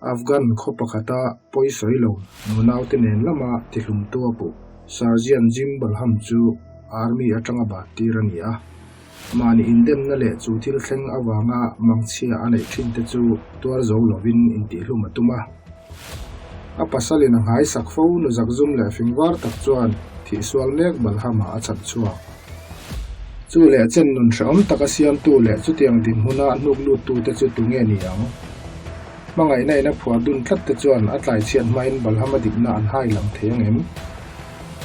Afghan khaw pakhata pawi sawi lo nunaute nen lama tihlumtu a puh Sergeant Jim Balham chu Army atanga bat tir a ni a. Mahni indemna leh chu thil thleng avanga mangchhia a neih thin te chu tuar zo lovin intihhlum a tum a. A pasalin a nghaisak fo nu zakzum leh fingvar tak chuan thihsual mek Balhama a chhan chhuak. Chu leh chen nun hrehawm taka siamtu leh chutiang dinhmuna hnuk luttute chu tunge ni ang? Hmangaihna in a phuar dun tlat te chuan a tlaichhiat hmain Balhama dikna an hai lang thei ang em?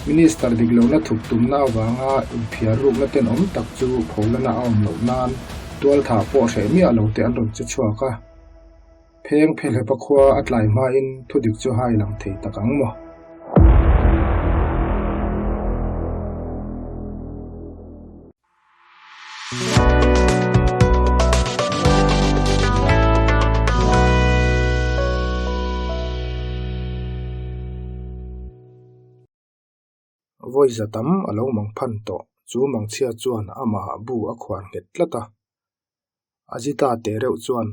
Minister dik lohna thup tumna avanga inphiar rukna tenawm tak chu pholana a awm loh nan tualthah pawh hreh miah lo te an rawn che chhuak a. Pheng Phehlepa khua a tlai hmain thudik chu hai lang thei tak ang maw? Vawi za tam a lo mang phan tawh, chu mangchhia chuan amah bu a khuar nghet tlat a. Ajita teh reuh chuan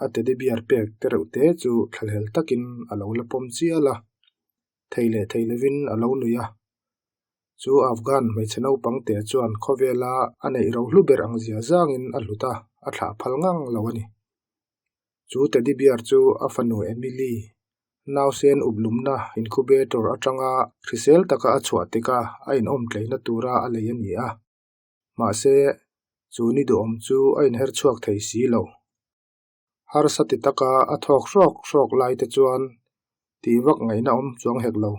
a teddy bear pek te reuh te chu thlahlel takin a lo la pawm chial a, thei leh thei lovin a lo nui a. Chu Afghan hmeichhe naupang te chuan khawvela a neih ro hlu ber ang zia zangin a hlut a, a thlah phal ngang lo a ni. Chu teddy bear chu a fanu Emily, nausen uplumna incubator atanga hrisel taka a chhuah tika a inawm tleina tura a lei a ni a. Mahse, chu ni duhawm chu a inher chhuak thei si lo. Harsa ti taka a thawk hrawk hrawk lai te chuan tih vak ngaihna awm chuang hek lo.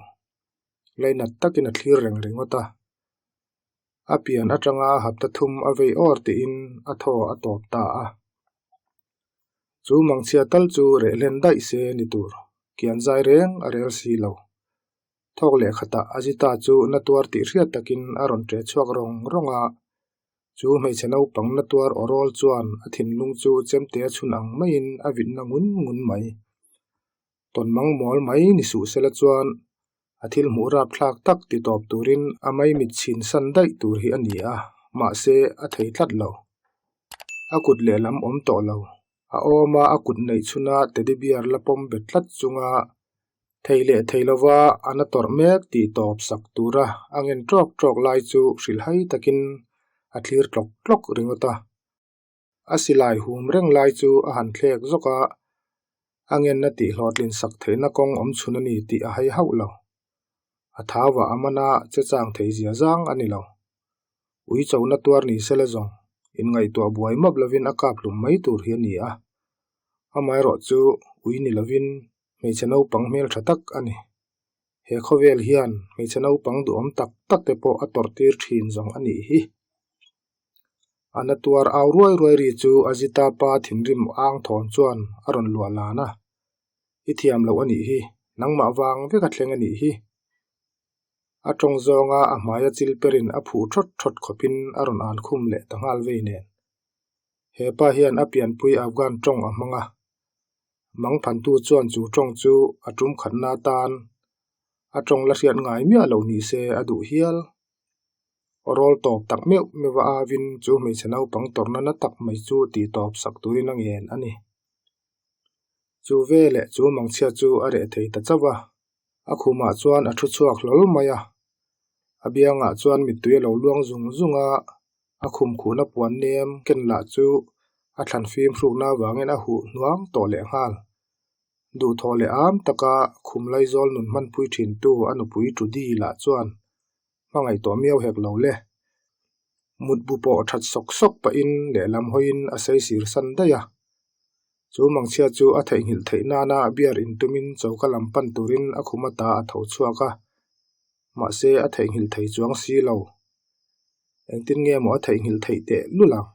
Lainat takin a thlir reng ringawt a. A pian atanga hapta thum a vei awr tiin a thaw a tawp ta a. Chu mangchhia tal chu reh hlen daih se ni tur, kian zai reng a rel si lo. Thawk leh khatah Ajita chu na tuar tih hriat takin a rawn ṭe chhuak rawng rawng a. Chu hmeichhe naupang na tuar aw rawl chuan a thinlung chu chemte a chhun ang maiin a vitna ngun ngun mai. Tawnmang mawl mai ni suh sela chuan a thil hmuh rapthlak tak ti tawp turin a maimit chhin san daih tur hi a ni a, mahse a thei tlat lo. A kut lehlam awm tawh lo. A awma a kut neih chhuna teddy bear la pawm bet tlat chunga thei leh thei lova a na tawrh mek tih tawp sak tura a ngen tawk tawk lai chu hrilhhai takin a thlir tlawk tlawk ringawt a. A silai hum reng lai chu a han thlek zawk a, a ngenna tih hlawhtlin sak theihna kawng awm chhun a ni tih a hai hauh lo. A thauah a man a, che chang thei zia zang a ni lo. Ui chona tuar ni sela zawng, inngaihtuah buai map lovin a kap hlum mai tur hi a ni a. Amaherawh chu ui ni lovin hmeichhe naupang hmeltha tak a ni. He khawvel hian hmeichhe naupang duhawm tak tak te pawh a tawrh tir thin zawng a nih hi. A na tuar au ruai ruai ri chu Ajita pa thinrim ang thawn chuan a rawn luah lan a, I thiam loh a nih hi, nangmah vang vek a thleng a nih hi. A tawng zawnga a hmaia chil perin a phuh thawt thawt khawpin a rawn an khum leh ta nghal vei nen. He pa hian a pianpui Afghan tawng a hmang a, Mangphantu chuan chu tawng chu a tum khatna atan a tawng la hriat ngai miah loh ni se a duh hial. Aw rawl tawp tak meuh meuh a avin chu hmeichhe naupang tawrhna na tak mai chu tih tawp sak turin a ngen a ni. Chu veleh chu mangchhia chu a reh thei ta chauh a, a khumah chuan a thu chhuak hlawl mai a. A biangah chuan mittui a lo luang zung zung a, a khum khuhna puan nem ken lah chu a thlan fim hrukna avangin a huh hnuang tawh leh nghal. Duhthawh leh am taka khum laizawl nun hmanpui thintu a nupui Trudy lah chuan hmangaih tawh miau hek lo le. Mutbu pawh that sawk sawk pahin lehlam hawiin a saisir san daih a. Chu mangchhia chu a theihnghilh theih nana beer intumin choka lam pan turin a khum ata a tho chhuak a. Mahse a theihnghilh thei chuang si lo. Engtin nge maw a theihnghilh theih teh lul ang?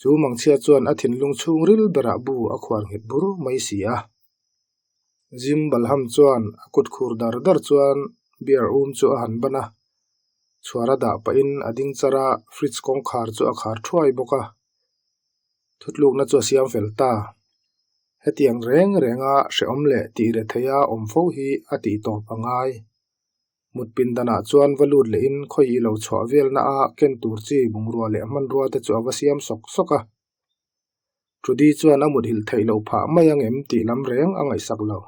Chu mangchhia chuan a thinlung chhungril berah bu a khuar nghet bur mai si a. Jim Balham chuan a kut khur dar dar chuan beer um chu a han ban a, chhuar a dah pahin a ding char a, fridge kawngkhar chu a khar thuai bawk a. Thutlukna chu a siam fel ta. Hetiang reng renga hrehawm leh tih reh theia awm fo hi a tih tawp a ngai. Mut pindanah chuan va lut lehin khawi i lo chhuah velna a ken tur chi bungrua leh hmanrua te chu a va siam sawk sawk a. Trudy chuan a muthilh theih loh phah mai ang em tih lam reng a ngaihsak lo.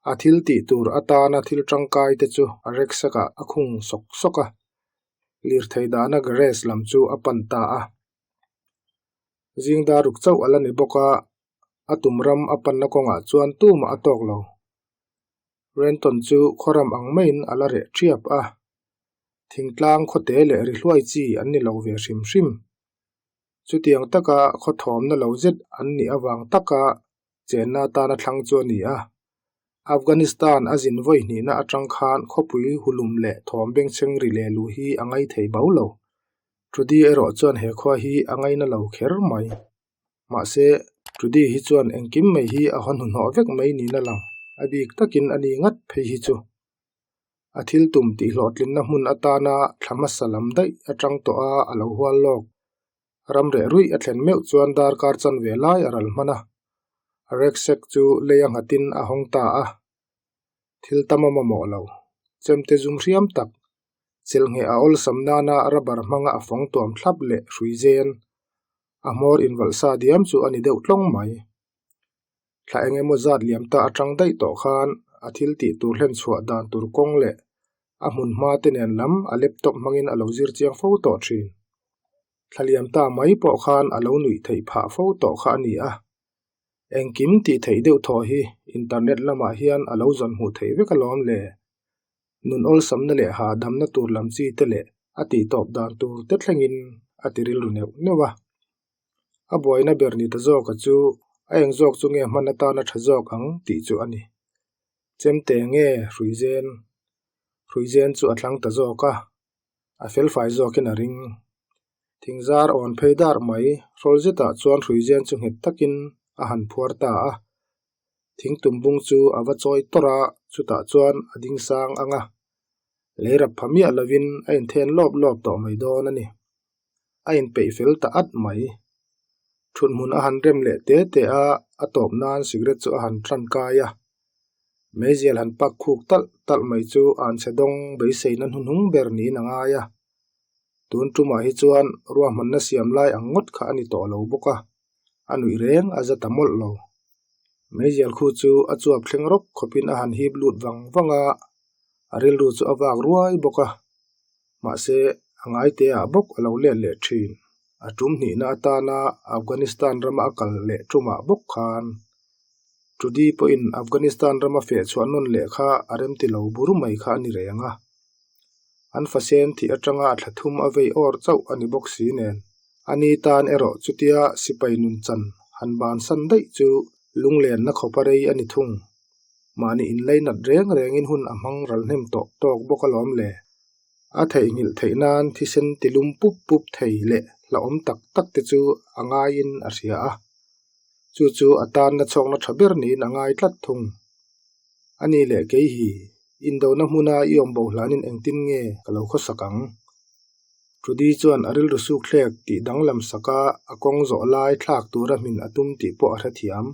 A thil tih tur atana thil tangkai te chu a rucksack-ah a khung sawk sawk a, lirthei dahna garage lam chu a pan ta a. Zing dar ruk chauh a la ni bawk a, a tum ram a panna kawngah chuan tumah a tawk lo. Renton chu khawram ang maiin a la reh ṭhiap a, thingtlang khawte leh ri hluai chi an ni lo ve hrim hrim. Chutiang taka khawthawmna lo zet an nih avang taka chenna atana thlang chu a ni a. Afghanistan a zin vawi hnihna atang khan khawpui hulum leh thawm bengchheng ri leh luh hi a ngai thei bo lo. Trudy erawh chuan he khua hi a ngaina lo kher mai. Mahse, Trudy hi chuan engkim mai hi a haw hnuhnawh vek mai niin a lang, a bik takin a ni ngat phei hi chu. A thil tum tihhlawhtlinna hmun atana thla hmasa lam daih atang tawh a a lo hual lawk. Ram reh ruih a thlen meuh chuan darkar chanve lai a ral hman a, rucksack chu lei a nghatin a hawng ta a. Thil tam a mamawh lo, chemte zum hriam tak, chelhngheh a awlsam nana rubber hmanga a fawng tuam thlap leh hrui zen, a hmawr invalh sa diam chu a ni deuh tlawng mai. Thla eng emaw zat liam ta atang daih tawh khan a thil tih tur hlen chhuah dan tur kawng leh a hmun hma te nen lam a laptop hmangin a lo zir chiang fo tawh thin. Thla liam ta mai pawh khan a lo nuih theih phah fo tawh kha a ni a. Engkim tih theih deuh thaw hi internet lamah hian a lo zawn hmuh theih vek alawm le. Nun awlsamna leh hahdamna tur lam chi te leh a tihtawp dan tur te thlengin a ti rilru neuh neuh a. A buaina ber ni ta zawka chu a eng zawk chu nge hman atana tha zawk ang tih chu a ni. Chemte nge Hruizen? Hruizen chu a thlang ta zawk a, a felfai zawkin a ring. Thingzar awn phei dar mai hrawl zetah chuan Hruizen chu nghet takin a han phuar ta a. Thingtumbung chu a va chawi tawrh a, chutah chuan a ding sang ang a. Lei rap pha miah lovin a inthen lawp lawp tawh mai dawn a ni. A inpeih fel ta at mai. Thuthmun a han rem leh te te a, a tawp nan cigarette chu a han tan kai a. Meizial han pak khuk talh talh mai chu an chhe dawng beiseina hnuhnung ber niin a ngai a. Tun tumah hi chuan ruahmanna siam lai ang ngawt kha a ni tawh lo bawk a, a nuih reng a za ta mawlh lo. Meizial khu chu a chuap thleng rawk khawpin a han hip lut vang vang a, a rilru chu a vak ruai bawk a. Mahse, a ngaiteah bawk a lo let leh thin. A tum hnihna atana Afghanistan rama a kal leh tumah bawk khan Trudy pawhin Afghanistan rama feh chhuah nawn leh kha a remti lo bur mai kha a ni reng a. An fasen thih atanga a thla thum a vei awr chauh a ni bawk si nen, a ni tan erawh chutia sipai nunchan han bansan daih chu lunglenna khawpa rei a ni thung. Mahni inleinat reng rengin hun a hmang ral hnem tawh tawk bawk alawm le. A theihnghilh theih nan thisen tilum pup pup thei leh hlauhawm tak tak te chu a ngaiin a hria a. Chu chu a tanna chhawkna tha ber niin a ngai tlat thung. A ni leh kei hi, indona hmuna i awm bo hlanin engtin nge ka lo khawsak ang? Trudy chuan a rilru suk thlek tih danglam saka a kawng zawh lai thlak tura hmin a tum tih pawh a hrethiam.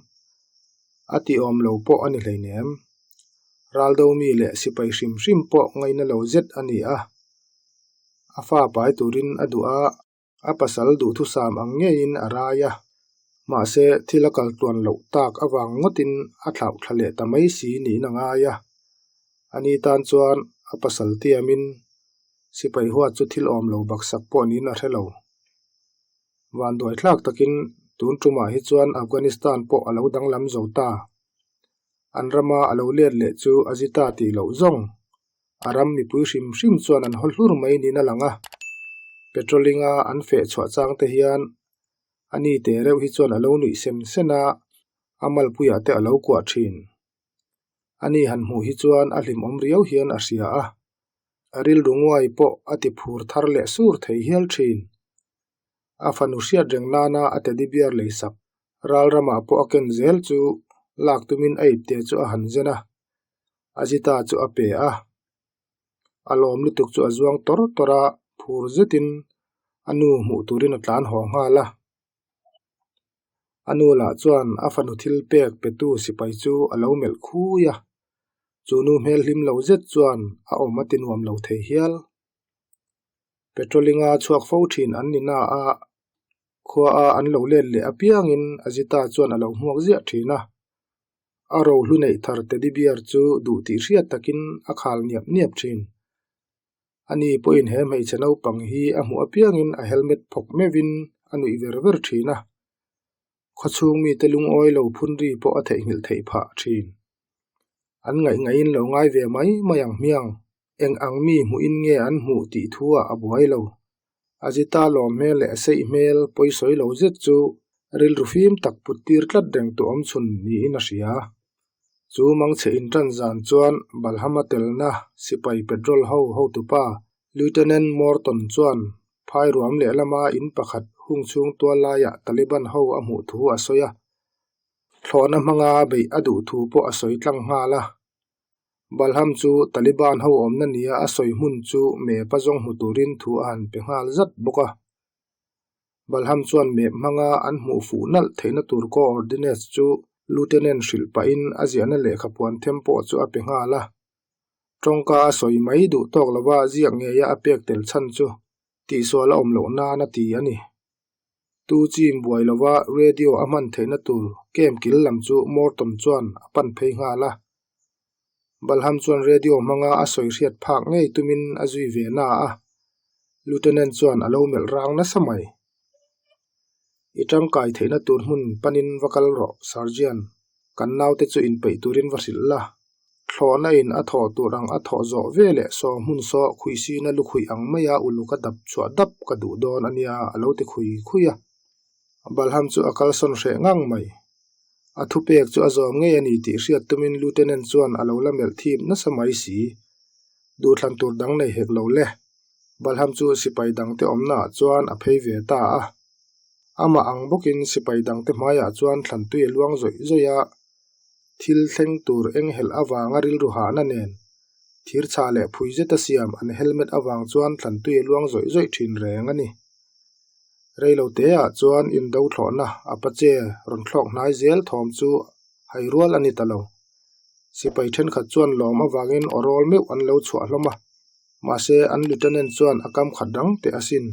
A tihawm lo pawh a ni hleinem. Raldomi leh sipai hrim hrim pawh ngaihna lo zet a ni a. A fa pai turin a duh a, a pasal duhthusam ang ngeiin a rai a. Mahse, thil a kal tluan loh tak avang ngawtin a thlauh thla leh ta mai si niin a ngai a. Ani tan chuan a pasal tiamin sipai huat chu thil awm lo baksak pawh niin a hre lo. Vanduai thlak takin tun tumah hi chuan Afghanistan pawh a lo danglam zo ta. An rama a lo let leh chu a zi ta tih loh zawng. A ram mipui hrim hrim chuan an haw hlur mai niin a lang a. Petroling-a an feh chhuah chang te hian a ni te reuh hi chuan a lo nuih sem sen a, a malpuiah te a lo kuah thin. A ni han hmuh hi chuan a hlimawm riau hian a hria a, a rilru nguai pawh a ti phur thar leh sur thei hial thin. A fanu hriat reng nana a teddy bear leisak ral ramah pawh a ken zel chu lak tumin a ipte chu a han zen a, Ajita chu a pe a. A lawm lutuk chu a zuang tawr tawr a, phur zetin a nu hmuh turin a tlan haw nghal a. A nu lah chuan a fanu thil pek petu sipai chu a lo melh khui a, chu nu hmel hlim lo zet chuan a awm a ti nuam lo thei hial. Petrolinga chhuak fo thin an ni na a. Khua a an lo let leh apiangin Ajita chuan a lo hmuak ziah thin a. A rohlu neih thar teddy bear chu duh tih hriat takin a khal niap niap thin. Ani pawhin he hmeichhe naupang hi a hmuh apiangin a helmet phawk meuhin a nuih ver ver thin a. Khawchhung mite lungawi lo phun ri pawh a theihnghilh theih phah thin. An ngaih ngaihin lo ngai ve mai mai ang hmiang. Eng ang mi hmuhin nge an hmuh tih thu ah a buai lo. Ajita lawm hmel leh a seih hmel pawisawi lo zet chu rilru fim tak put tir tlat reng tu awm chhun niin a hria. Chu mangchhe inṭan zan chuan Balhama telna sipai petrol ho hotupa Lieutenant Morton chuan phai ruam lehlama in pakhat hung chhung tual laiah Taliban ho a hmuh thu a sawi a. Thlawhna hmanga beih a duh thu pawh a sawi tlang nghal a. Balham chu Taliban ho awmna nia a sawi hmun chu map a zawng hmu turin thu a han pe nghal zat bawk a. Balham chuan map hmanga an hmuh fuh nalh theihna tur coordinates chu Lieutenant hrilh pahin a ziahna lehkha puan them pawh chu a pe nghal a. Tawngka a sawi mai duh tawk lova ziak ngeia a pek tel chhan chu tihsual a awm loh nan a ti a ni. Tu chim buai lova radio a hman theihna tur camp kil lam chu Morton chuan a pan phei nghal a. Balham chuan radio hmanga a sawi hriat phak ngei tumin a zui ve na a, Lieutenant chuan a lo melh rang nasa mai. I tangkai theihna tur hmun panin va kal rawh, Sergeant. Kan naute chu inpeih turin va hrilh la. Thlawhna in a thawh tur ang a thawh zawh ve leh saw hmun saw khuihsina lukhuih ang maia uluk a dap chhuah dap ka duh dawn a nia a lo ti khui khui a. Balham chu a kalsawn hreh ngang mai. A thupek chu a zawm ngei a ni tih hriat tumin Lieutenant chuan a lo la melh thip nasa mai si. Duhthlan tur dang nei hek lo le. Balham chu sipai dangte awmnaah chuan a phei ve ta a. Amah ang bawkin sipai dangte hmaiah chuan thlantui a luang zawih zawih a. Thil thleng tur eng helh avanga rilru hahna nen thir chha leh phui zeta siam an helmet avang chuan thlantui a luang zawih zawih thin reng a ni. Reilo teah chuan indo thlawhna Apache rawn thlawk hnai zel thawm chu hai rual a ni ta lo. Sipai thenkhat chuan lawm avangin aw rawl meuh an lo chhuah hlawm a, mahse an lieutenant chuan a kam khat rang teh asin.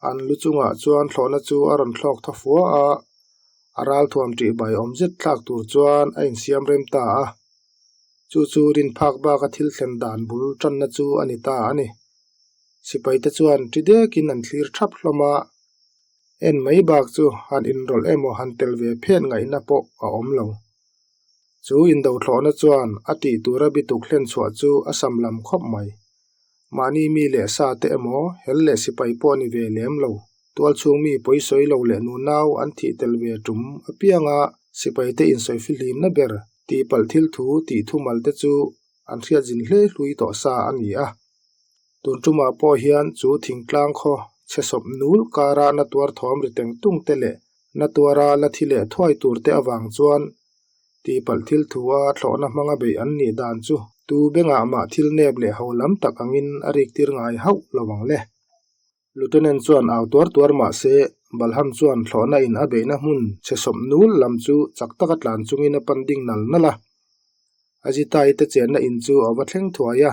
An lu chungah chuan thlawhna chu a rawn thlawk tha fua a, a ralthuam tih bai awm zet thlak tur chuan a insiam rem ta a. Chu chu rinphak baka thil thlen dan bul tanna chu a ni ta a ni. Sipaite chuan ṭi dekin an thlir ṭhap hlawm a, en mai bak chu han inrawlh emaw han tel ve phian ngaihna pawh a awm lo. Chu indothlawhna chuan a tih tura bituk hlen chhuah chu a sam lam khawp mai. Mahni mi leh sa te emaw hel leh sipai pawh ni ve lem lo, tualchhung mi pawisawi lo leh nunau an thih tel ve tum apianga sipaite insawi fihlimna ber tihpalh thil thu tih thumal te chu an hriat zin hle hlui tawh sa a ni a. Tun tumah pawh hian chu thingtlang khaw chhe sawp nul kara na tuar thawm ri teng tung te leh na tuara la thi leh thuai tur te avang chuan tihpalh thil thu a thlawhna hmanga beih an nih dan chu tu bengah mah thil nep leh ho lam tak angin a rik tir ngai hauh lo ang le. Lieutenant chuan au tuar tuar mah se Balham chuan thlawhna in a beihna hmun chhe sawp nul lam chu chak taka tlan chungin a pan ding nal nal a. Azitai te chenna in chu a va thleng thuai a,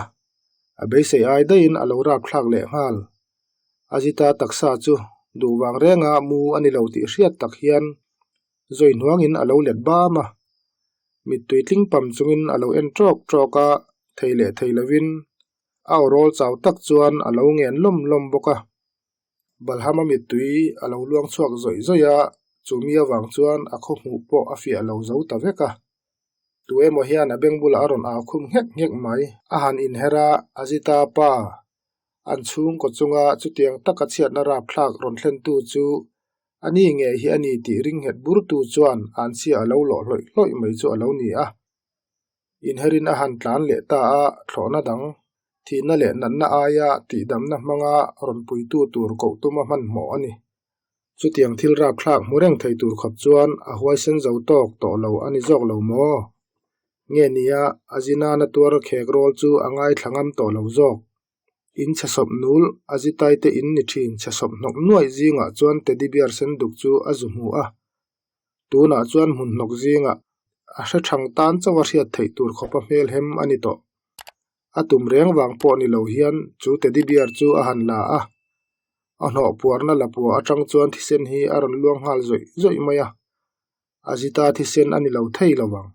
a beisei ai daihin a lo rap thlak leh nghal. Azita taksa chu duh vang renga mu a ni lo tih hriat tak hian zawi hnuangin a lo let bam a. Mittui tling pam chungin a lo en ṭawk ṭawk a, thei leh thei lovin a aw rawl chau tak chuan a lo ngen lawm lawm bawk a. Balhama mittui a lo luang chhuak zawih zawih a, chumi avang chuan a khaw hmuh pawh a fiah lo zo ta vek a. Tu emaw hian a beng bulah a rawn au khum nghek nghek mai. A han inher a, Azita pa, an chhungkaw chunga chutiang taka chhiatna rapthlak rawn thlentu chu a ni nge hi a ni tih ringnghet burtu chuan an chhia a lo lawh hlawih hlawih mai chu a lo ni a. Inherin a han tlan leh ta a, thlawhna dang, thihna leh natna aia tihdamna hmanga rawn puitu tur koh tuma hmanhmawh a ni. Chutiang thil rapthlak hmu reng thei tur khawp chuan a huaisen zo tawk tawh lo a ni zawk lo maw? Nge nia, a zinana tuar khek rawl chu a ngaithla ngam tawh lo zawk. In chhe sawp nul, a zitaite in ni thin chhe sawp hnawk nuaih zingah chuan teddy bear sen duk chu a zu hmu a. Tunah chuan hmun hnawk zingah a hre thang tan chauh a hriat theih tur khawpa hmelhem a ni tawh. A tum reng vang pawh ni lo hian chu teddy bear chu a han la a. A hnawh puarna lapua atang chuan thisen hi a rawn luang nghal zawih zawih mai a, Ajita thisen a ni lo thei lo ang.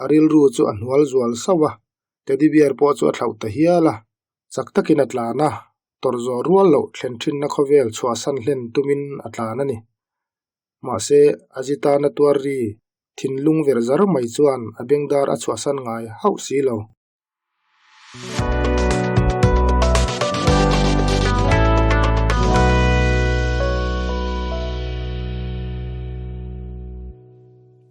A rilru chu a hnual zual sauh a, teddy bear pawh chu a thlauh ta hial a, chak takin a tlan a, tawrh zawh rual loh thlen thinna khawvel chhuahsan hlen tumin a tlan a ni. Mahse, Ajita na tuar ri thinlung verh zar mai chuan a bengdar a chhuahsan ngai hauh si lo.